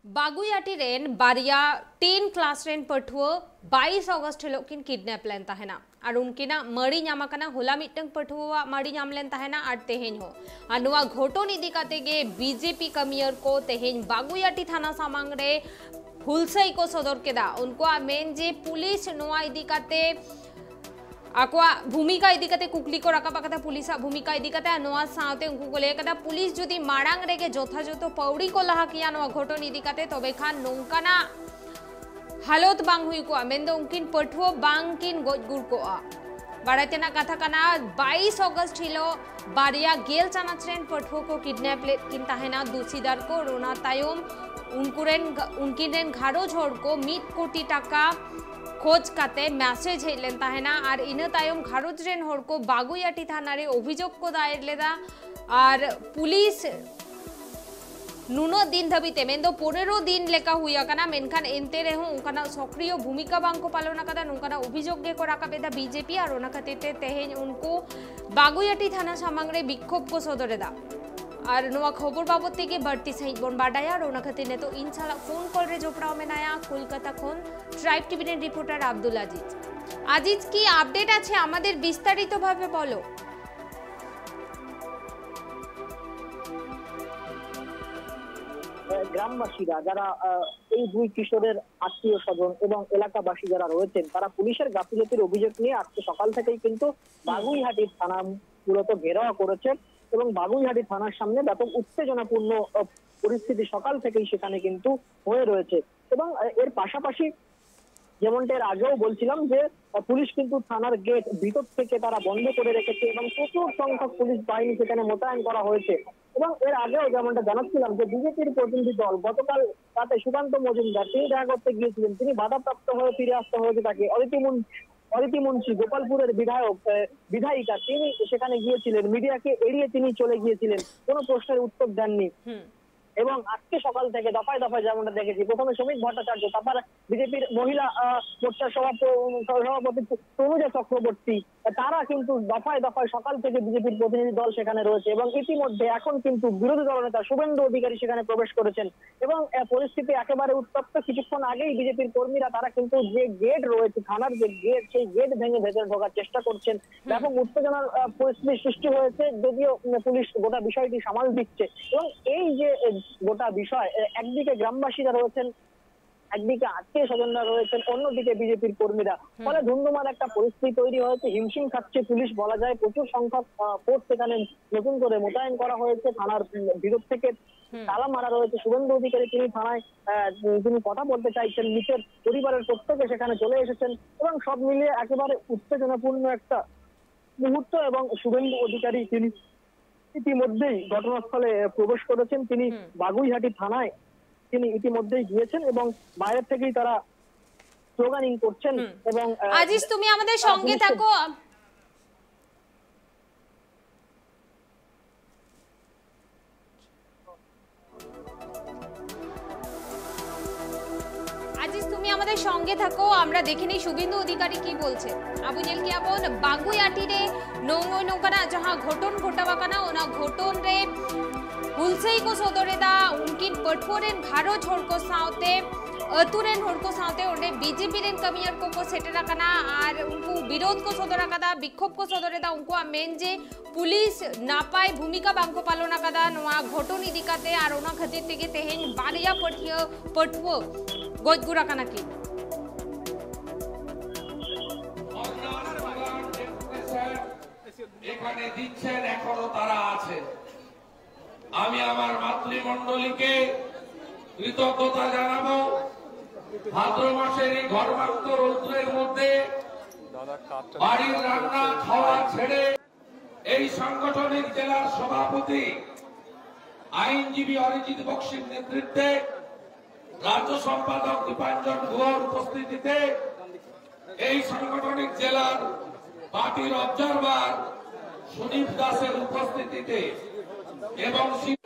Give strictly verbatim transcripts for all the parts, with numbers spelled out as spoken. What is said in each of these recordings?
ᱵᱟᱜᱩᱭᱟᱴᱤ ᱨᱮᱱ ᱵᱟᱨᱭᱟ ten class ᱨᱮᱱ ᱯᱟᱹᱴᱷᱩᱣᱟᱹ ᱵᱟᱭᱤᱥ ᱚᱜᱚᱥᱴ ᱦᱤᱞᱳᱜ ᱠᱤᱱ ᱠᱤᱰᱱᱮᱯ ᱞᱮᱱ ᱛᱟᱦᱮᱱᱟ ᱟᱨ ᱩᱱᱠᱤᱱᱟᱜ ᱢᱟᱹᱲᱤ ᱧᱟᱢ ᱟᱠᱟᱱᱟ᱾ ᱦᱚᱞᱟ ᱢᱤᱫᱴᱟᱝ ᱯᱟᱹᱴᱷᱩᱣᱟᱹᱣᱟᱜ ᱢᱟᱹᱲᱤ ᱧᱟᱢ ᱞᱮᱱ ᱛᱟᱦᱮᱱᱟ ᱟᱨ ᱛᱮᱦᱮᱧ ᱦᱚᱸ᱾ ᱟᱨ ᱱᱚᱣᱟ ᱜᱷᱚᱴᱚᱱ ᱤᱫᱤ ᱠᱟᱛᱮ ᱜᱮ ᱵᱤᱡᱮᱯᱤ ᱠᱟᱹᱢᱤᱭᱟᱹᱨ ᱠᱚ ᱛᱮᱦᱮᱧ ᱵᱟᱜᱩᱭᱟᱴᱤ ᱛᱷᱟᱱᱟ ᱥᱟᱢᱟᱝ ᱨᱮ ᱦᱩᱞᱥᱟᱹᱭ ᱠᱚ ᱥᱚᱫᱚᱨ ᱠᱮᱫᱟ᱾ ᱩᱱᱠᱩᱣᱟᱜ ᱢᱮᱱ ᱡᱮ ᱯᱩᱞᱤᱥ ᱱᱚᱣᱟ ᱤᱫᱤ ᱠᱟᱛᱮ ᱟᱠᱚᱣᱟᱜ ᱵᱷᱩᱢᱤᱠᱟ ᱤᱫᱤ ᱠᱟᱛᱮ ᱠᱩᱠᱞᱤ ᱠᱚ ᱨᱟᱠᱟᱵ ᱟᱠᱟᱫᱟ, ᱯᱩᱞᱤᱥᱟᱜ ᱵᱷᱩᱢᱤᱠᱟ ᱤᱫᱤ ᱠᱟᱛᱮ᱾ ᱟᱨ ᱱᱚᱣᱟ ᱥᱟᱶᱛᱮ ᱩᱱᱠᱩ ᱠᱚ ᱞᱟᱹᱭ ᱟᱠᱟᱫᱟ, ᱯᱩᱞᱤᱥ ᱡᱩᱫᱤ ᱢᱟᱲᱟᱝ ᱨᱮᱜᱮ ᱡᱚᱛᱷᱟᱡᱚᱛᱷᱚ ᱯᱟᱹᱣᱲᱤ ᱠᱚ ᱞᱟᱦᱟ ᱠᱮᱭᱟ ᱱᱚᱣᱟ ᱜᱷᱚᱴᱚᱱ ᱤᱫᱤ ᱠᱟᱛᱮ, ᱛᱚᱵᱮ ᱠᱷᱟᱱ ᱱᱚᱝᱠᱟᱱᱟᱜ ᱦᱟᱞᱚᱛ ᱵᱟᱝ ᱦᱩᱭ ᱠᱚᱜᱼᱟ, ᱢᱮᱱᱫᱚ ᱩᱱᱠᱤᱱ ᱯᱟᱹᱴᱷᱩᱣᱟᱹ ᱵᱟᱝ ᱠᱤᱱ ᱜᱚᱡ ᱜᱩᱨ ᱠᱚᱜᱼᱟ᱾ ᱵᱟᱲᱟᱭ ᱛᱮᱱᱟᱜ ᱠᱟᱛᱷᱟ ᱠᱟᱱᱟ, ᱵᱟᱭᱤᱥ ᱚᱜᱚᱥᱴ ᱦᱤᱞᱳᱜ ᱵᱟᱨᱭᱟ ᱜᱮᱞ ᱪᱟᱱᱟᱪ ᱨᱮᱱ ᱯᱟᱹᱴᱷᱩᱣᱟᱹ ᱠᱚ ᱠᱤᱰᱱᱮᱯ ᱞᱮᱫ ᱠᱤᱱ ᱛᱟᱦᱮᱱᱟ ᱫᱩᱥᱤᱫᱟᱨ ᱠᱚ᱾ ᱚᱱᱟ ᱛᱟᱭᱚᱢ ᱩᱱᱠᱩ ᱨᱮᱱ, ᱩᱱᱠᱤᱱ ᱨᱮᱱ ᱜᱷᱟᱨᱚᱸᱡᱽ ᱦᱚᱲ ᱠᱚ ᱢᱤᱫ ᱠᱳᱴᱤ ᱴᱟᱠᱟ ᱠᱷᱚᱡᱽ ᱠᱟᱛᱮ ᱢᱮᱥᱮᱡᱽ ᱦᱮᱡ ᱞᱮᱱ ᱛᱟᱦᱮᱱᱟ ᱟᱨ ᱤᱱᱟᱹ ᱛᱟᱭᱚᱢ ᱜᱷᱟᱨᱚᱸᱡᱽ ᱨᱮᱱ ᱦᱚᱲ ᱠᱚ ᱵᱟᱜᱩᱭᱟᱴᱤ ᱛᱷᱟᱱᱟ ᱨᱮ ᱚᱵᱷᱤᱡᱳᱜᱽ ᱠᱚ ᱫᱟᱭᱮᱨ ᱞᱮᱫᱟ᱾ ᱟᱨ ᱯᱩᱞᱤᱥ ᱱᱩᱱᱟᱹᱜ ᱫᱤᱱ ᱫᱷᱟᱹᱵᱤᱡ ᱛᱮ, ᱢᱮᱱᱫᱚ ᱯᱚᱱᱮᱨᱚ ᱫᱤᱱ ᱞᱮᱠᱟ ᱦᱩᱭ ᱟᱠᱟᱱᱟ, ᱢᱮᱱᱠᱷᱟᱱ ᱮᱱᱛᱮ ᱨᱮᱦᱚᱸ ᱚᱱᱠᱟᱱᱟᱜ ᱥᱚᱠᱨᱤᱭᱚ ᱵᱷᱩᱢᱤᱠᱟ ᱵᱟᱝ ᱠᱚ ᱯᱟᱞᱚᱱ ᱟᱠᱟᱫᱟ, ᱱᱚᱝᱠᱟᱱᱟᱜ ᱚᱵᱷᱤᱡᱳᱜᱽ ᱜᱮᱠᱚ ᱨᱟᱠᱟᱵ ᱮᱫᱟ ᱵᱤᱡᱮᱯᱤ᱾ ᱟᱨ ᱚᱱᱟ ᱠᱷᱟᱹᱛᱤᱨ ᱛᱮ ᱛᱮᱦᱮᱧ ᱩᱱᱠᱩ ᱵᱟᱜᱩᱭᱟᱴᱤ ᱛᱷᱟᱱᱟ ᱥᱟᱢᱟᱝ ᱨᱮ ᱵᱤᱠᱠᱷᱳᱵᱽ ᱠᱚ ᱥᱚᱫᱚᱨ ᱮᱫᱟ᱾ ᱟᱨ ᱱᱚᱣᱟ ᱠᱷᱚᱵᱚᱨ ᱵᱟᱵᱚᱫ ᱛᱮᱜᱮ ᱵᱟᱹᱲᱛᱤ ᱥᱟᱺᱦᱤᱡ ᱵᱚᱱ ᱵᱟᱰᱟᱭᱟ᱾ ᱟᱨ ᱚᱱᱟ ᱠᱷᱟᱹᱛᱤᱨ ᱱᱤᱛᱚᱜ ᱤᱧ ᱥᱟᱞᱟᱜ ᱯᱷᱳᱱ ᱠᱚᱞ ᱨᱮ ᱡᱚᱯᱲᱟᱣ ᱢᱮᱱᱟᱭᱟ ᱠᱳᱞᱠᱟᱛᱟ ᱠᱷᱚᱱ ᱴᱨᱟᱭᱤᱵᱽ ᱴᱤᱵᱷᱤ ᱨᱮᱱ ᱨᱤᱯᱳᱨᱴᱟᱨ ᱟᱵᱫᱩᱞ আজিজ। আজিজ, কি আপডেট আছে আমাদের বিস্তারিতভাবে বলো। গ্রামবাসীরা যারা, আহ, এই দুই কিশোরের আত্মীয় স্বজন এবং এলাকাবাসী যারা রয়েছেন, তারা পুলিশের গাফিলতির অভিযোগ নিয়ে আজকে সকাল থেকেই কিন্তু বাগুইহাটির থানা মূলত ঘেরাও করেছেন এবং বাগুইহাটি থানার সামনে ব্যাপক উত্তেজনাপূর্ণ, আহ, পরিস্থিতি সকাল থেকেই সেখানে কিন্তু হয়ে রয়েছে। এবং, আহ, এর পাশাপাশি যেমনটা এর আগেও বলছিলাম যে, আহ, পুলিশ কিন্তু থানার গেট ভিতর থেকে তারা বন্ধ করে রেখেছে এবং প্রচুর সংখ্যক পুলিশ বাহিনী সেখানে মোতায়েন করা হয়েছে। এবং এর আগেও যেমনটা জানাচ্ছিলাম যে বিজেপির প্রতিনিধি দল গতকাল রাতে সুকান্ত মজুমদার তিনি দেখা করতে গিয়েছিলেন, তিনি বাধাপ্রাপ্ত হয়ে ফিরে আসতে হয়েছে তাকে। অদিতি মুন-, অদিতি মুন্সি গোপালপুরের বিধায়ক, আহ, বিধায়িকা তিনি সেখানে গিয়েছিলেন, মিডিয়াকে এড়িয়ে তিনি চলে গিয়েছিলেন, কোনো প্রশ্নের উত্তর দেননি। হুম। এবং আজকে সকাল থেকে দফায় দফায় যেমনটা দেখেছি, প্রথমে শ্রমিক ভট্টাচার্য, তারপর বিজেপির মহিলা আহ, মোর্চার সভাপ- সভাপতি তনুজা চক্রবর্তী, তারা কিন্তু দফায় দফায় সকাল থেকে বিজেপির প্রতিনিধি দল সেখানে রয়েছে এবং ইতিমধ্যে এখন কিন্তু বিরোধী দলনেতা শুভেন্দু অধিকারী সেখানে প্রবেশ করেছেন এবং আহ, পরিস্থিতি একেবারে উত্তপ্ত। কিছুক্ষণ আগেই বিজেপির কর্মীরা তারা কিন্তু যে গেট রয়েছে, থানার যে গেট, সেই গেট ভেঙে ভেতরে ঢোকার চেষ্টা করছেন। ব্যাপক উত্তেজনার আহ, পরিস্থিতি সৃষ্টি হয়েছে, যদিও উম, পুলিশ গোটা বিষয়টি সামাল দিচ্ছে। এবং এই যে আহ, গোটা বিষয়, আহ, একদিকে গ্রামবাসীরা রয়েছেন, একদিকে আত্মীয় স্বজনরা রয়েছেন, অন্যদিকে বিজেপির কর্মীরা। ফলে ধুন্ধুমার একটা পরিস্থিতি তৈরি হয়েছে। হিমশিম খাচ্ছে পুলিশ বলা যায়। প্রচুর সংখ্যক আহ, ফোর্স সেখানে নতুন করে মোতায়েন করা হয়েছে। থানার উম, ভিতর থেকে তালা মারা রয়েছে। শুভেন্দু অধিকারী তিনি থানায় আহ, উম, তিনি কথা বলতে চাইছেন। মৃতের পরিবারের প্রত্যেকে সেখানে চলে এসেছেন এবং সব মিলিয়ে একেবারে উত্তেজনাপূর্ণ একটা মুহূর্ত। এবং শুভেন্দু অধিকারী তিনি ইতিমধ্যেই ঘটনাস্থলে প্রবেশ করেছেন। তিনি বাগুইহাটি থানায় তিনি ইতিমধ্যেই গিয়েছেন এবং বাইরে থেকেই তারা স্লোগানিং করছেন। এবং আহ, আজিজ, তুমি আমাদের তারা সঙ্গে পুলিশকে থাকো। আজিজ, তুমি আমাদের সঙ্গে থাকো, আমরা দেখে নিই শুভেন্দু অধিকারী কি বলছে। ᱟᱵᱚ ᱧᱮᱞ ᱠᱮᱜᱼᱟ ᱵᱚᱱ ᱵᱟᱜᱩᱭᱟᱴᱤ ᱨᱮ ᱱᱚᱜᱼᱚᱭ ᱱᱚᱝᱠᱟᱱᱟᱜ ᱡᱟᱦᱟᱸ ᱜᱷᱚᱴᱚᱱ ᱜᱷᱚᱴᱟᱣ ᱟᱠᱟᱱᱟ, ᱚᱱᱟ ᱜᱷᱚᱴᱚᱱ ᱨᱮ ᱦᱩᱞᱥᱟᱹᱭ ᱠᱚ ᱥᱚᱫᱚᱨ ᱮᱫᱟ, ᱩᱱᱠᱤᱱ ᱯᱟᱹᱴᱷᱩᱣᱟᱹ ᱨᱮᱱ ᱜᱷᱟᱨᱚᱸᱡᱽ ᱦᱚᱲ ᱠᱚ ᱥᱟᱶᱛᱮ ᱟᱹᱛᱩ ᱨᱮᱱ ᱦᱚᱲ ᱠᱚ ᱥᱟᱶᱛᱮ ᱚᱸᱰᱮ ᱵᱤᱡᱮᱯᱤ ᱨᱮᱱ ᱠᱟᱹᱢᱤᱭᱟᱹᱨ ᱠᱚᱠᱚ ᱥᱮᱴᱮᱨ ᱟᱠᱟᱱᱟ ᱟᱨ ᱩᱱᱠᱩ ᱵᱤᱨᱳᱫᱷ ᱠᱚ ᱥᱚᱫᱚᱨ ᱟᱠᱟᱫᱟ, ᱵᱤᱠᱠᱷᱳᱵᱷ ᱠᱚ ᱥᱚᱫᱚᱨ ᱮᱫᱟ᱾ ᱩᱱᱠᱩᱣᱟᱜ ᱢᱮᱱ ᱡᱮ ᱯᱩᱞᱤᱥ ᱱᱟᱯᱟᱭ ᱵᱷᱩᱢᱤᱠᱟ ᱵᱟᱝ ᱠᱚ ᱯᱟᱞᱚᱱ ᱟᱠᱟᱫᱟ ᱱᱚᱣᱟ ᱜᱷᱚᱴᱚᱱ ᱤᱫᱤ ᱠᱟᱛᱮ, ᱟᱨ ᱚᱱᱟ ᱠᱷᱟᱹᱛᱤᱨ ᱛᱮᱜᱮ ᱛᱮᱦᱮᱧ ᱵᱟᱨᱭᱟ ᱯᱟᱹᱴᱷᱩᱣᱟᱹ ᱯᱟᱹᱴᱷᱩᱣᱟᱹ ᱜᱚᱡ ᱜᱩᱨ ᱟᱠᱟᱱᱟ ᱠᱤᱱ᱾ এখানে দিচ্ছেন, এখনো তারা আছে। আমি আমার মাতৃমণ্ডলীকে কৃতজ্ঞতা জানাবো। ভাদ্র মাসের এই ঘর্মাক্ত রৌদ্রের মধ্যে বাড়ির রান্না খাওয়া ছেড়ে এই সাংগঠনিক জেলার সভাপতি আইনজীবী অরিজিৎ বক্সির নেতৃত্বে, রাজ্য সম্পাদক দীপাঞ্জন গুহর উপস্থিতিতে, এই সাংগঠনিক জেলার পার্টির অবজারভার সুদীপ দাসের উপস্থিতিতে এবং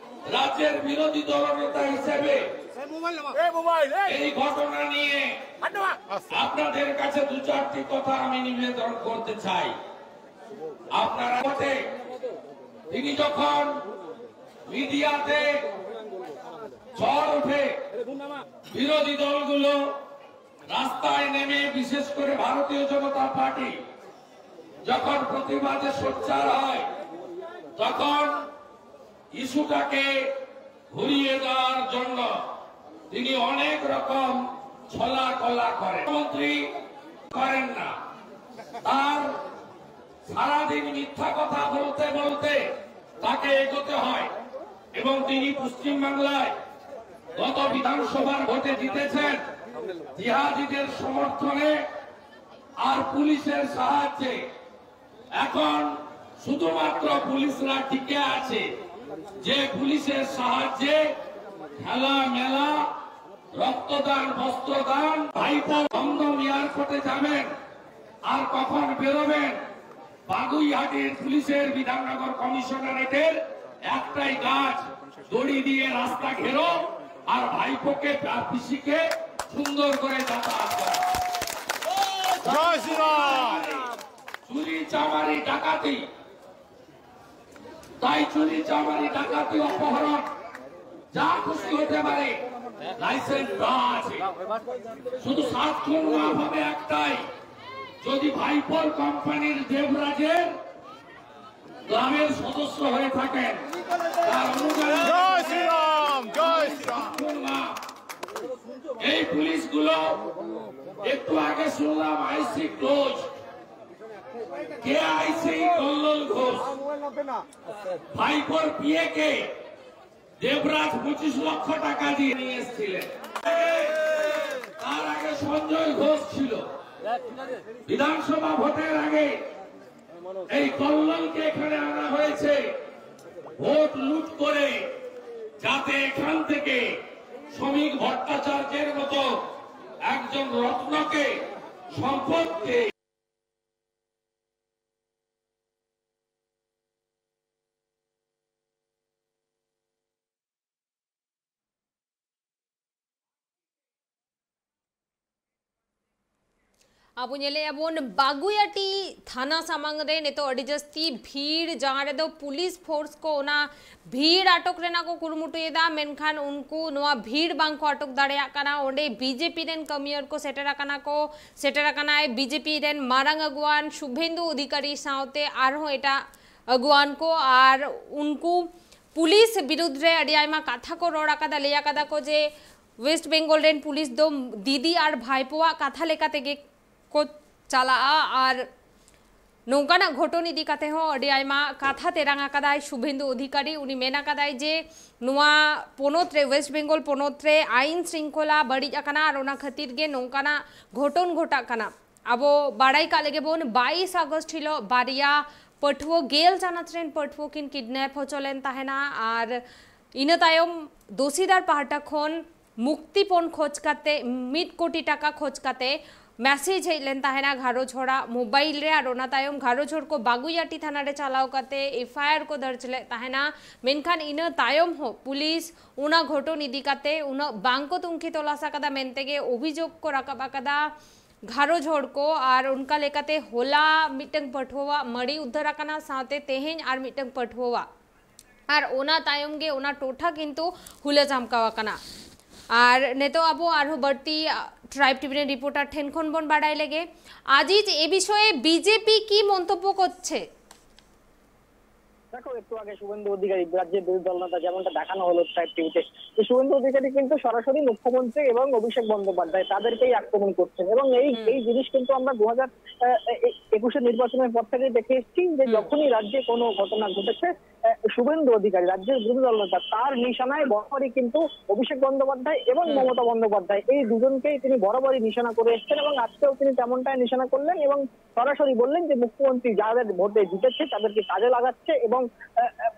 রাজ্যের বিরোধী দলনেতা হিসেবে এই ঘটনা নিয়ে আপনাদের কাছে দু চারটি কথা আমি নিবেদন করতে চাই। আপনারা মতে তিনি যখন মিডিয়াতে ঝড় ওঠে, বিরোধী দলগুলো রাস্তায় নেমে, বিশেষ করে ভারতীয় জনতা পার্টি যখন প্রতিবাদে সোচ্চার হয়, তখন ইস্যুটাকে ঘুরিয়ে দেওয়ার জন্য তিনি অনেক রকম ছলা কলা করেন। মন্ত্রী করেন না, তার সারাদিন মিথ্যা কথা বলতে বলতে তাকে এগোতে হয়। এবং তিনি পশ্চিমবাংলায় গত বিধানসভার ভোটে জিতেছেন জিহাদিদের সমর্থনে আর পুলিশের সাহায্যে। এখন শুধুমাত্র পুলিশরা টিকে আছে, যে পুলিশের সাহায্যে খেলা মেলা, রক্তদান, বস্ত্রদান, ভাইপো দমদম এয়ারপোর্টে যাবেন আর কখন বেরোবেন, বাগুইহাটির পুলিশের বিধাননগর কমিশনারেটের একটাই কাজ, দড়ি দিয়ে রাস্তা ঘেরো আর ভাইপোকে আর পিসিকে সুন্দর করে যাতায়াত করো। জয় শ্রীরাম। চুরি চামারি ডাকাতি, তাই চুরি চামারি ডাকাতি অপহরণ যা খুশি হতে পারে, লাইসেন্স দেওয়া আছে। শুধু সাত খুন মাফ হবে একটাই, যদি ভাইপোর কোম্পানির দেবরাজের ক্লাবের সদস্য হয়ে থাকেন, তার অনুদান। জয় শ্রীরাম, জয় শ্রীরাম। সাত খুন মাফ। এই পুলিশগুলো, একটু আগে শুনলাম আইসি ক্লোজ, কে আইসি? কল্লোল ঘোষ। ভাইপোর পিএকে দেবরাজ পঁচিশ লক্ষ টাকা দিয়ে নিয়ে এসেছিলেন। তার আগে সঞ্জয় ঘোষ ছিল। বিধানসভা ভোটের আগে এই কল্লোলকে এখানে আনা হয়েছে ভোট লুট করে, যাতে এখান থেকে শ্রমিক ভট্টাচার্যের মতো একজন রত্নকে, সম্পদকে ᱟᱵᱚ ᱧᱮᱞᱮᱫᱼᱟ ᱵᱚᱱ ᱵᱟᱜᱩᱭᱟᱴᱤ ᱛᱷᱟᱱᱟ ᱥᱟᱢᱟᱝ ᱨᱮ ᱱᱤᱛᱚᱜ ᱟᱹᱰᱤ ᱡᱟᱹᱥᱛᱤ ᱵᱷᱤᱲ, ᱡᱟᱦᱟᱸ ᱨᱮᱫᱚ ᱯᱩᱞᱤᱥ ᱯᱷᱳᱨᱥ ᱠᱚ ᱚᱱᱟ ᱵᱷᱤᱲ ᱟᱴᱚᱠ ᱨᱮᱱᱟᱜ ᱠᱚ ᱠᱩᱨᱩᱢᱩᱴᱩᱭᱮᱫᱟ, ᱢᱮᱱᱠᱷᱟᱱ ᱩᱱᱠᱩ ᱱᱚᱣᱟ ᱵᱷᱤᱲ ᱵᱟᱝ ᱠᱚ ᱟᱴᱚᱠ ᱫᱟᱲᱮᱭᱟᱜ ᱠᱟᱱᱟ᱾ ᱚᱸᱰᱮ ᱵᱤᱡᱮᱯᱤ ᱨᱮᱱ ᱠᱟᱹᱢᱤᱭᱟᱹᱨ ᱠᱚ ᱥᱮᱴᱮᱨ ᱟᱠᱟᱱᱟ ᱠᱚ, ᱥᱮᱴᱮᱨ ᱟᱠᱟᱱᱟᱭ ᱵᱤᱡᱮᱯᱤ ᱨᱮᱱ ᱢᱟᱨᱟᱝ ᱟᱹᱜᱩᱣᱟᱱ ᱥᱩᱵᱷᱮᱱᱫᱩ ᱚᱫᱷᱤᱠᱟᱨᱤ ᱥᱟᱶᱛᱮ ᱟᱨᱦᱚᱸ ᱮᱴᱟᱜ ᱟᱹᱜᱩᱣᱟᱱ ᱠᱚ, ᱟᱨ ᱩᱱᱠᱩ ᱯᱩᱞᱤᱥ ᱵᱤᱨᱩᱫᱽ ᱨᱮ ᱟᱹᱰᱤ ᱟᱭᱢᱟ ᱠᱟᱛᱷᱟ ᱠᱚ ᱨᱚᱲ ᱟᱠᱟᱫᱟ, ᱞᱟᱹᱭ ᱟᱠᱟᱫᱟ ᱠᱚ ᱡᱮ ᱳᱭᱮᱥᱴ ᱵᱮᱝᱜᱚᱞ ᱨᱮᱱ ᱯᱩᱞᱤᱥ ᱫᱚ ᱫᱤᱫᱤ ᱟᱨ ᱵᱷᱟᱭᱯᱳᱣᱟᱜ ᱠᱟᱛᱷᱟ ᱞᱮᱠᱟ ᱛᱮᱜᱮ ᱠᱚ ᱪᱟᱞᱟᱜᱼᱟ᱾ ᱟᱨ ᱱᱚᱝᱠᱟᱱᱟᱜ ᱜᱷᱚᱴᱚᱱ ᱤᱫᱤ ᱠᱟᱛᱮ ᱦᱚᱸ ᱟᱹᱰᱤ ᱟᱭᱢᱟ ᱠᱟᱛᱷᱟ ᱛᱮᱨᱟᱝ ᱟᱠᱟᱫᱟᱭ ᱥᱩᱵᱷᱮᱱᱫᱩ ᱚᱫᱷᱤᱠᱟᱨᱤ᱾ ᱩᱱᱤ ᱢᱮᱱ ᱟᱠᱟᱫᱟᱭ ᱡᱮ ᱱᱚᱣᱟ ᱯᱚᱱᱚᱛ ᱨᱮ, ᱳᱭᱮᱥᱴ ᱵᱮᱝᱜᱚᱞ ᱯᱚᱱᱚᱛ ᱨᱮ ᱟᱭᱤᱱ ᱥᱨᱤᱝᱠᱷᱚᱞᱟ ᱵᱟᱹᱲᱤᱡ ᱟᱠᱟᱱᱟ ᱟᱨ ᱚᱱᱟ ᱠᱷᱟᱹᱛᱤᱨ ᱜᱮ ᱱᱚᱝᱠᱟᱱᱟᱜ ᱜᱷᱚᱴᱚᱱ ᱜᱷᱚᱴᱟᱜ ᱠᱟᱱᱟ᱾ ᱟᱵᱚ ᱵᱟᱲᱟᱭ ᱠᱟᱜ ᱞᱮᱜᱮ ᱵᱚᱱ, ᱵᱟᱭᱤᱥ ᱟᱜᱚᱥᱴ ᱦᱤᱞᱳᱜ ᱵᱟᱨᱭᱟ ᱯᱟᱹᱴᱷᱩᱣᱟᱹ, ᱜᱮᱞ ᱪᱟᱱᱟᱪ ᱨᱮᱱ ᱯᱟᱹᱴᱷᱩᱣᱟᱹ ᱠᱤᱱ ᱠᱤᱰᱱᱮᱯ ᱦᱚᱪᱚ ᱞᱮᱱ ᱛᱟᱦᱮᱱᱟ᱾ ᱟᱨ ᱤᱱᱟᱹ ᱛᱟᱭᱚᱢ ᱫᱳᱥᱤᱫᱟᱨ ᱯᱟᱦᱴᱟ ᱠᱷᱚᱱ ᱢᱩᱠᱛᱤ ᱯᱚᱱ ᱠᱷᱚᱡᱽ ᱠᱟᱛᱮ, ᱢᱤᱫ ᱠᱳᱴᱤ ᱴᱟᱠᱟ ᱠᱷᱚᱡᱽ ᱠᱟᱛᱮ ᱢᱮᱥᱮᱡᱽ ᱦᱮᱡ ᱞᱮᱱ ᱛᱟᱦᱮᱱᱟ ᱜᱷᱟᱨᱚᱸᱡᱽ ᱦᱚᱲᱟᱜ ᱢᱳᱵᱟᱭᱤᱞ ᱨᱮ᱾ ᱟᱨ ᱚᱱᱟ ᱛᱟᱭᱚᱢ ᱜᱷᱟᱨᱚᱸᱡᱽ ᱦᱚᱲ ᱠᱚ ᱵᱟᱜᱩᱭᱟᱴᱤ ᱛᱷᱟᱱᱟ ᱨᱮ ᱪᱟᱞᱟᱣ ᱠᱟᱛᱮ ᱮᱯᱷ ᱟᱭ ᱟᱨ ᱠᱚ ᱫᱟᱨᱡᱽ ᱞᱮᱫ ᱛᱟᱦᱮᱱᱟ᱾ ᱢᱮᱱᱠᱷᱟᱱ ᱤᱱᱟᱹ ᱛᱟᱭᱚᱢ ᱦᱚᱸ ᱯᱩᱞᱤᱥ ᱚᱱᱟ ᱜᱷᱚᱴᱚᱱ ᱤᱫᱤ ᱠᱟᱛᱮ ᱩᱱᱟᱹᱜ ᱵᱟᱝ ᱠᱚ ᱛᱩᱝᱠᱷᱤ ᱛᱚᱞᱟᱥ ᱟᱠᱟᱫᱟ ᱢᱮᱱᱛᱮ ᱜᱮ ᱚᱵᱷᱤᱡᱳᱜᱽ ᱠᱚ ᱨᱟᱠᱟᱵ ᱟᱠᱟᱫᱟ ᱜᱷᱟᱨᱚᱸᱡᱽ ᱦᱚᱲ ᱠᱚ᱾ ᱟᱨ ᱚᱱᱠᱟ ᱞᱮᱠᱟᱛᱮ ᱦᱚᱞᱟ ᱢᱤᱫᱴᱟᱝ ᱯᱟᱹᱴᱷᱩᱣᱟᱹᱣᱟᱜ ᱢᱟᱹᱲᱤ ᱩᱫᱽᱫᱷᱟᱹᱨ ᱟᱠᱟᱱᱟ, ᱥᱟᱶᱛᱮ ᱛᱮᱦᱮᱧ ᱟᱨ ᱢᱤᱫᱴᱟᱝ ᱯᱟᱹᱴᱷᱩᱣᱟᱹᱣᱟᱜ᱾ ᱟᱨ ᱚᱱᱟ ᱛᱟᱭᱚᱢ ᱜᱮ ᱚᱱᱟ ᱴᱚᱴᱷᱟ ᱠᱤᱱᱛᱩ ᱦᱩᱞᱟᱹ ᱪᱟᱢᱠᱟᱣ ᱟᱠᱟᱱᱟ᱾ ᱟᱨ ᱱᱤᱛᱚᱜ ᱟᱵᱚ ᱟᱨᱦᱚᱸ ᱵᱟᱹᱲᱛᱤ ᱴᱨᱟᱭᱤᱵᱽ ᱴᱤᱵᱷᱤ ᱨᱮᱱ ᱨᱤᱯᱳᱨᱴᱟᱨ ᱴᱷᱮᱱ ᱠᱷᱚᱱ ᱵᱚᱱ ᱵᱟᱲᱟᱭ ᱞᱮᱜᱮ, আজিজ এ বিষয়ে বিজেপি কি মন্তব্য করছে? দেখো, একটু আগে শুভেন্দু অধিকারী, রাজ্যের বিরোধী দলনেতা, যেমনটা দেখানো হলো ট্রাইব টিভিতে, যে শুভেন্দু অধিকারী কিন্তু সরাসরি মুখ্যমন্ত্রী এবং অভিষেক বন্দ্যোপাধ্যায় তাদেরকেই আক্রমণ করছেন। এবং এই হুম। এই জিনিস কিন্তু আমরা দু হাজার একুশের নির্বাচনের পর থেকে দেখে এসেছি যে হুম। যখনই রাজ্যে কোনো ঘটনা ঘটেছে, আহ, শুভেন্দু অধিকারী, রাজ্যের বিরোধী দলনেতা, তার নিশানায় বরাবরই কিন্তু অভিষেক বন্দ্যোপাধ্যায় এবং হুম। মমতা বন্দ্যোপাধ্যায়, এই দুজনকেই তিনি বরাবরই নিশানা করে এসেছেন এবং আজকেও তিনি তেমনটাই নিশানা করলেন এবং সরাসরি বললেন যে মুখ্যমন্ত্রী যাদের ভোটে জিতেছে তাদেরকে কাজে লাগাচ্ছে এবং, আহ, আহ,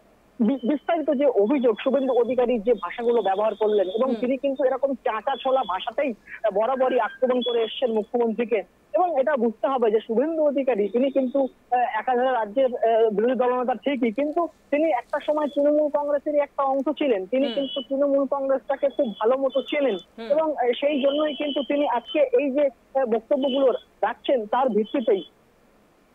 বি-, বিস্তারিত যে অভিযোগ, শুভেন্দু অধিকারী যে ভাষাগুলো ব্যবহার করলেন এবং হুম। তিনি কিন্তু এরকম চাঁচা ছোলা ভাষাতেই, আহ, বরাবরই আক্রমণ করে এসেছেন মুখ্যমন্ত্রীকে। এবং এটা বুঝতে হবে যে শুভেন্দু অধিকারী, তিনি কিন্তু, আহ, একাধারে রাজ্যের, আহ, বিরোধী দলনেতা ঠিকই, কিন্তু তিনি একটা সময় তৃণমূল কংগ্রেসেরই একটা অংশ ছিলেন। তিনি হুম। কিন্তু তৃণমূল কংগ্রেসটাকে খুব ভালো মতো চেনেন হুম। এবং, আহ, সেই জন্যই কিন্তু তিনি আজকে এই যে, আহ, বক্তব্যগুলো রাখছেন তার ভিত্তিতেই।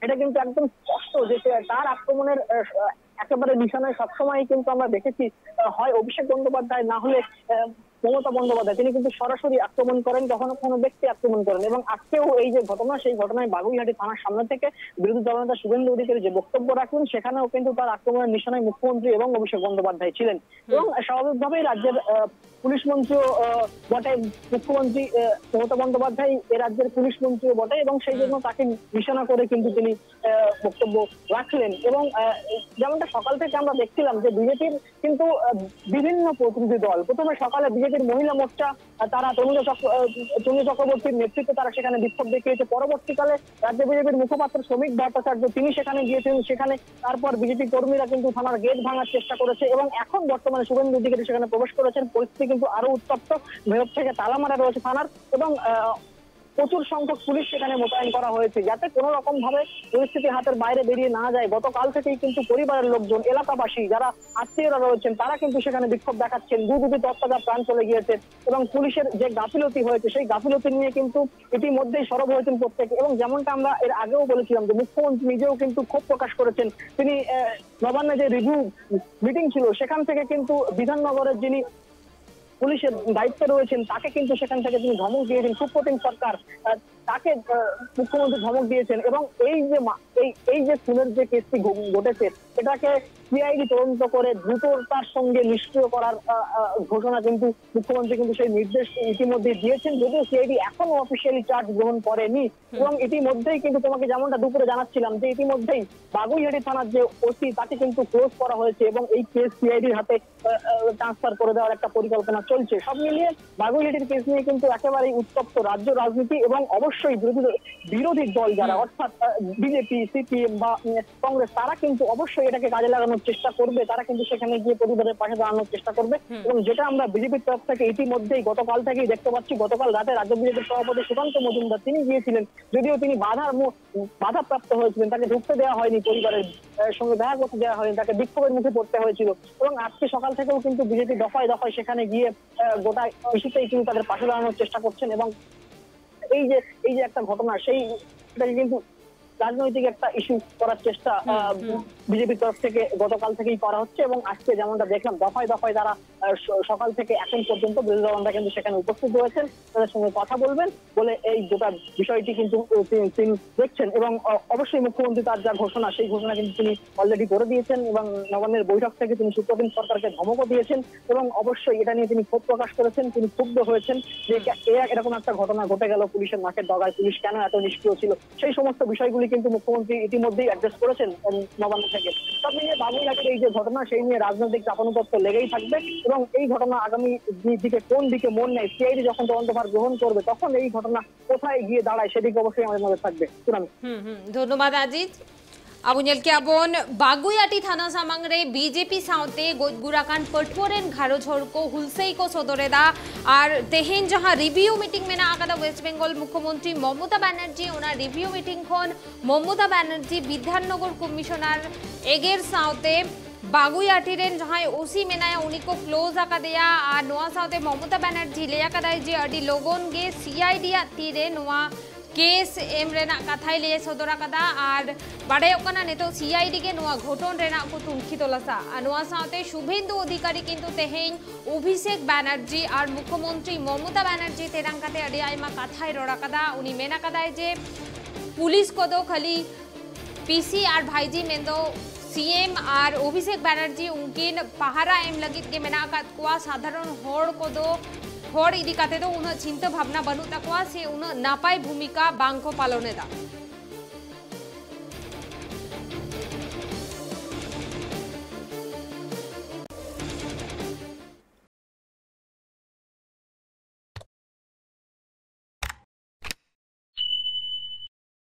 এটা কিন্তু একদম স্পষ্ট যে সে, তার আক্রমণের আহ, একেবারে নিশানায় সবসময় কিন্তু আমরা দেখেছি আহ, হয় অভিষেক বন্দ্যোপাধ্যায়, না হলে আহ, মমতা বন্দ্যোপাধ্যায়। তিনি কিন্তু সরাসরি আক্রমণ করেন, কখনো কোনো ব্যক্তি আক্রমণ করেন। এবং আজকেও এই যে ঘটনা, সেই ঘটনায় বাগুইহাটি থানার সামনে থেকে বিরোধী দলনেতা শুভেন্দু অধিকারী যে বক্তব্য রাখলেন, সেখানেও কিন্তু তার আক্রমণের নিশানায় মুখ্যমন্ত্রী এবং অভিষেক বন্দ্যোপাধ্যায় ছিলেন। এবং স্বাভাবিকভাবেই রাজ্যের আহ, পুলিশ মন্ত্রীও আহ, বটে, মুখ্যমন্ত্রী আহ, মমতা বন্দ্যোপাধ্যায় এ রাজ্যের পুলিশ মন্ত্রীও বটে, এবং সেই জন্য তাকে নিশানা করে কিন্তু তিনি আহ, বক্তব্য রাখলেন। এবং আহ, যেমনটা সকাল থেকে আমরা দেখছিলাম যে বিজেপির কিন্তু আহ, বিভিন্ন প্রতিনিধি দল, প্রথমে সকালে বিজেপির মহিলা মোর্চা, আহ, তারা তনুজা চক্র-, আহ, তনুজা চক্রবর্তীর নেতৃত্বে তারা সেখানে বিক্ষোভ দেখিয়েছে। পরবর্তীকালে রাজ্য বিজেপির মুখপাত্র শ্রমিক ভট্টাচার্য, তিনি সেখানে গিয়েছিলেন। সেখানে তারপর বিজেপি কর্মীরা কিন্তু থানার গেট ভাঙার চেষ্টা করেছে এবং এখন বর্তমানে শুভেন্দু অধিকারী সেখানে প্রবেশ করেছেন। পরিস্থিতি কিন্তু আরো উত্তপ্ত, ভেতর থেকে তালা মারা রয়েছে থানার এবং আহ, প্রচুর সংখ্যক পুলিশ সেখানে মোতায়েন করা হয়েছে, যাতে কোনো রকম ভাবে পরিস্থিতি হাতের বাইরে বেরিয়ে না যায়। গতকাল থেকেই কিন্তু পরিবারের লোকজন, এলাকাবাসী, যারা আত্মীয়রা রয়েছেন, তারা কিন্তু সেখানে বিক্ষোভ দেখাচ্ছেন। দু দুটি তত্ত্বাজা প্রাণ চলে গিয়েছে এবং পুলিশের যে গাফিলতি হয়েছে, সেই গাফিলতি নিয়ে কিন্তু ইতিমধ্যেই সরব হয়েছেন প্রত্যেকে। এবং যেমনটা আমরা এর আগেও বলেছিলাম যে মুখ্যমন্ত্রী নিজেও কিন্তু ক্ষোভ প্রকাশ করেছেন। তিনি আহ, নবান্নে যে রিভিউ মিটিং ছিল, সেখান থেকে কিন্তু বিধাননগরের যিনি পুলিশের দায়িত্বে রয়েছেন, তাকে কিন্তু সেখান থেকে তিনি ধমক দিয়েছেন সুপ্রতিম সরকার। আহ, তাকে আহ, মুখ্যমন্ত্রী ধমক দিয়েছেন এবং এই যে মা- এই এই যে খুনের যে কেসটি ঘ- ঘটেছে, এটাকে সিআইডি তদন্ত করে দ্রুততার সঙ্গে নিষ্ক্রিয় করার আহ, আহ, ঘোষণা কিন্তু মুখ্যমন্ত্রী কিন্তু সেই নির্দেশ ইতিমধ্যেই দিয়েছেন, যদিও সিআইডি এখনো অফিসিয়ালি চার্জ গ্রহণ করেনি। এবং ইতিমধ্যেই কিন্তু তোমাকে যেমনটা দুপুরে জানাচ্ছিলাম যে ইতিমধ্যেই বাগুইহাটি থানার যে ওসি, তাকে কিন্তু ক্লোজ করা হয়েছে এবং এই কেস সিআইডির হাতে ট্রান্সফার করে দেওয়ার একটা পরিকল্পনা চলছে। সব মিলিয়ে বাগুইহাটির কেস নিয়ে কিন্তু একেবারেই উত্তপ্ত রাজ্য রাজনীতি এবং অবশ্যই বিরোধী বিরোধী দল যারা, অর্থাৎ বিজেপি, সিপিএম বা উম, কংগ্রেস, তারা কিন্তু অবশ্যই এটাকে কাজে লাগানোর চেষ্টা করবে। তারা কিন্তু সেখানে গিয়ে পরিবারের পাশে দাঁড়ানোর চেষ্টা করবে। এবং যেটা আমরা বিজেপির তরফ থেকে ইতিমধ্যেই গতকাল থেকেই দেখতে পাচ্ছি, গতকাল রাতে রাজ্য বিজেপির সভাপতি সুকান্ত মজুমদার তিনি গিয়েছিলেন, যদিও তিনি বাধার মু- বাধাপ্রাপ্ত হয়েছিলেন, তাকে ঢুকতে দেওয়া হয়নি, পরিবারের আহ, সঙ্গে দেখা করতে দেওয়া হয়নি, তাকে বিক্ষোভের মুখে পড়তে হয়েছিল। এবং আজকে সকাল থেকেও কিন্তু বিজেপি দফায় দফায় সেখানে গিয়ে আহ, গোটা ইস্যুতেই কিন্তু তাদের পাশে দাঁড়ানোর চেষ্টা করছেন এবং এই যে এই যে একটা ঘটনা, সেই কিন্তু রাজনৈতিক একটা ইস্যু করার চেষ্টা বিজেপির তরফ থেকে গতকাল থেকেই করা হচ্ছে। এবং আজকে যেমনটা দেখলাম, দফায় দফায় তারা আহ, স- সকাল থেকে এখন পর্যন্ত বিরোধী দলনেতা কিন্তু সেখানে উপস্থিত রয়েছেন, তাদের সঙ্গে কথা বলবেন বলে এই গোটা বিষয়টি কিন্তু আহ, তিনি তিনি দেখছেন। এবং আহ, অবশ্যই মুখ্যমন্ত্রী তার যা ঘোষণা, সেই ঘোষণা কিন্তু তিনি অলরেডি করে দিয়েছেন। এবং নবান্নের বৈঠক থেকে তিনি শুক্রদিন সরকারকে ধমকও দিয়েছেন। এবং অবশ্যই এটা নিয়ে তিনি ক্ষোভ প্রকাশ করেছেন, তিনি ক্ষুব্ধ হয়েছেন যে এ- এ- এরকম একটা ঘটনা ঘটে গেল, পুলিশের নাকের ডগায়, পুলিশ কেন এত নিষ্ক্রিয় ছিল, সেই সমস্ত বিষয়গুলি কিন্তু মুখ্যমন্ত্রী ইতিমধ্যেই অ্যাড্রেস করেছেন। উম, নবান্ন থেকে সব মিলিয়ে বাবুইহাটের এই যে ঘটনা, সেই নিয়ে রাজনৈতিক চাপানুতপ্ত লেগেই থাকবে। এবং এই ঘটনা আগামী দি- দিকে কোন দিকে মোড় নেয়, সিআইডি যখন তদন্তভার গ্রহণ করবে, তখন এই ঘটনা কোথায় গিয়ে দাঁড়ায়, সেদিকে অবশ্যই আমাদের নজর থাকবে। সুনামি। হুম হুম ধন্যবাদ আজিজ। ᱟᱵᱚ ᱧᱮᱞ ᱠᱮᱜᱼᱟ ᱵᱚᱱ ᱵᱟᱜᱩᱭᱟᱴᱤ ᱛᱷᱟᱱᱟ ᱥᱟᱢᱟᱝ ᱨᱮ ᱵᱤᱡᱮᱯᱤ ᱥᱟᱶᱛᱮ ᱜᱚᱡ ᱜᱩᱨ ᱟᱠᱟᱱ ᱯᱟᱹᱴᱷᱩᱣᱟᱹ ᱨᱮᱱ ᱜᱷᱟᱨᱚᱸᱡᱽ ᱦᱚᱲ ᱠᱚ ᱦᱩᱞᱥᱟᱹᱭ ᱠᱚ ᱥᱚᱫᱚᱨ ᱮᱫᱟ᱾ ᱟᱨ ᱛᱮᱦᱮᱧ ᱡᱟᱦᱟᱸ ᱨᱤᱵᱷᱤᱭᱩ ᱢᱤᱴᱤᱝ ᱢᱮᱱᱟᱜ ᱟᱠᱟᱫᱟ ᱳᱭᱮᱥᱴ ᱵᱮᱝᱜᱚᱞ ᱢᱩᱠᱷᱭᱚᱢᱚᱱᱛᱨᱤ ᱢᱚᱢᱚᱛᱟ ᱵᱟᱱᱟᱨᱡᱤ, ᱚᱱᱟ ᱨᱤᱵᱷᱤᱭᱩ ᱢᱤᱴᱤᱝ ᱠᱷᱚᱱ ᱢᱚᱢᱚᱛᱟ ᱵᱟᱱᱟᱨᱡᱤ ᱵᱤᱫᱷᱟᱱᱱᱚᱜᱚᱨ ᱠᱚᱢᱤᱥᱚᱱᱟᱨ ᱮᱜᱮᱨ ᱥᱟᱶᱛᱮ ᱵᱟᱜᱩᱭᱟᱴᱤ ᱨᱮᱱ ᱡᱟᱦᱟᱸᱭ ᱳᱥᱤ ᱢᱮᱱᱟᱭᱟ ᱩᱱᱤ ᱠᱚ ᱠᱞᱳᱡᱽ ᱟᱠᱟᱫᱮᱭᱟ᱾ ᱟᱨ ᱱᱚᱣᱟ ᱥᱟᱶᱛᱮ ᱢᱚᱢᱚᱛᱟ ᱵᱟᱱᱟᱨᱡᱤ ᱞᱟᱹᱭ ᱟᱠᱟᱫᱟᱭ ᱡᱮ ᱟᱹᱰᱤ ᱞᱚᱜᱚᱱ ᱜᱮ ᱥᱤᱟᱭᱰᱤ ᱟᱜ ᱛᱤᱨᱮ ᱱᱚᱣᱟ ᱠᱮᱥ ᱮᱢ ᱨᱮᱱᱟᱜ ᱠᱟᱛᱷᱟᱭ ᱞᱟᱹᱭ ᱥᱚᱫᱚᱨ ᱟᱠᱟᱫᱟ᱾ ᱟᱨ ᱵᱟᱰᱟᱭᱚᱜ ᱠᱟᱱᱟ ᱱᱤᱛᱚᱜ ᱥᱤᱟᱭᱰᱤ ᱜᱮ ᱱᱚᱣᱟ ᱜᱷᱚᱴᱚᱱ ᱨᱮᱱᱟᱜ ᱠᱚ ᱛᱩᱱᱠᱷᱤ ᱛᱚᱞᱟᱥᱟ᱾ ᱟᱨ ᱱᱚᱣᱟ ᱥᱟᱶᱛᱮ ᱥᱩᱵᱷᱮᱱᱫᱩ ᱚᱫᱷᱤᱠᱟᱨᱤ ᱠᱤᱱᱛᱩ ᱛᱮᱦᱮᱧ ᱚᱵᱷᱤᱥᱮᱠ ᱵᱟᱱᱟᱨᱡᱤ ᱟᱨ ᱢᱩᱠᱷᱭᱚᱢᱚᱱᱛᱨᱤ ᱢᱚᱢᱚᱛᱟ ᱵᱟᱱᱟᱨᱡᱤ ᱛᱮᱨᱟᱝ ᱠᱟᱛᱮ ᱟᱹᱰᱤ ᱟᱭᱢᱟ ᱠᱟᱛᱷᱟᱭ ᱨᱚᱲ ᱟᱠᱟᱫᱟ᱾ ᱩᱱᱤ ᱢᱮᱱ ᱟᱠᱟᱫᱟᱭ ᱡᱮ ᱯᱩᱞᱤᱥ ᱠᱚᱫᱚ ᱠᱷᱟᱹᱞᱤ ᱯᱤᱥᱤ ᱟᱨ ᱵᱷᱟᱭᱡᱤ ᱢᱮᱱᱫᱚ ᱥᱤᱮᱢ ᱟᱨ ᱚᱵᱷᱤᱥᱮᱠ ᱵᱟᱱᱟᱨᱡᱤ ᱩᱱᱠᱤᱱ ᱯᱟᱦᱟᱨᱟ ᱮᱢ ᱞᱟᱹᱜᱤᱫ ᱜᱮ ᱢᱮᱱᱟᱜ ᱟᱠᱟᱫ ᱠᱚᱣᱟ᱾ ᱥᱟᱫᱷᱟᱨᱚᱱ ᱦᱚᱲ ᱠᱚᱫᱚ ᱦᱚᱲ ᱤᱫᱤ ᱠᱟᱛᱮ ᱫᱚ ᱩᱱᱟᱹᱜ ᱪᱤᱱᱛᱟᱹ ᱵᱷᱟᱵᱽᱱᱟ ᱵᱟᱹᱱᱩᱜ ᱛᱟᱠᱚᱣᱟ ᱥᱮ ᱩᱱᱟᱹᱜ ᱱᱟᱯᱟᱭ ᱵᱷᱩᱢᱤᱠᱟ ᱵᱟᱝ ᱠᱚ ᱯᱟᱞᱚᱱ ᱮᱫᱟ᱾